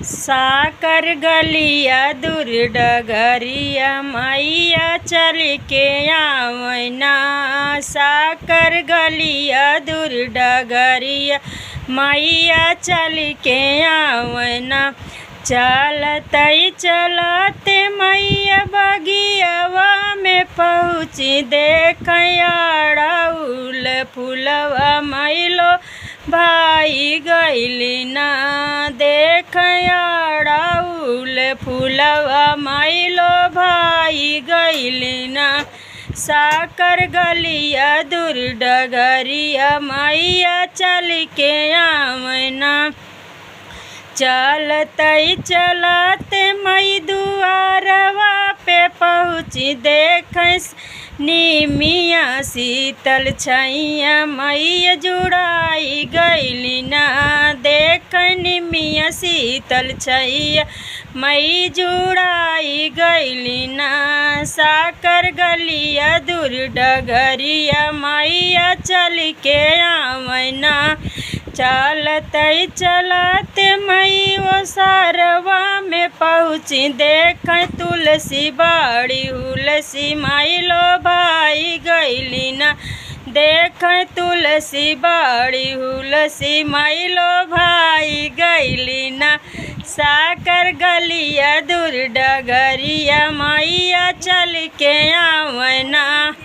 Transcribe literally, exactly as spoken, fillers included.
साकर गलिया दूर डगरिया, मैया चल के आवैना। साकर गलिया दूर डगरिया, मैया चल के आवैना। चलतै चलत मैया बगियावा में पहुँची, देखै अड़उल फुलवा मैलो भाई गइली ना। देखै अड़उल फुलवा मैलो भाई गइली ना। साकर गलिया दूर डगरिया, मैया चल के आवैना। चलतै चलत मई दुआरवा पे पहुँची, देखै निमिया शीतल छैया मैया जुड़ाई गइली ना। देखै निमिया शीतल छैया मई जुड़ाई गइली ना। साकर गलिया दूर डगरिया, मैया चल के आवैना। चलतै चलत मई ओसरवा में पहुँची, देखै तुलसी बाड़ी हुलसी मैलो भाई गइली ना। देखै तुलसी बाड़ी हुलसी मैलो भाई गइली ना। साकर गलिया दूर डगरिया, मैया चल के आवैना।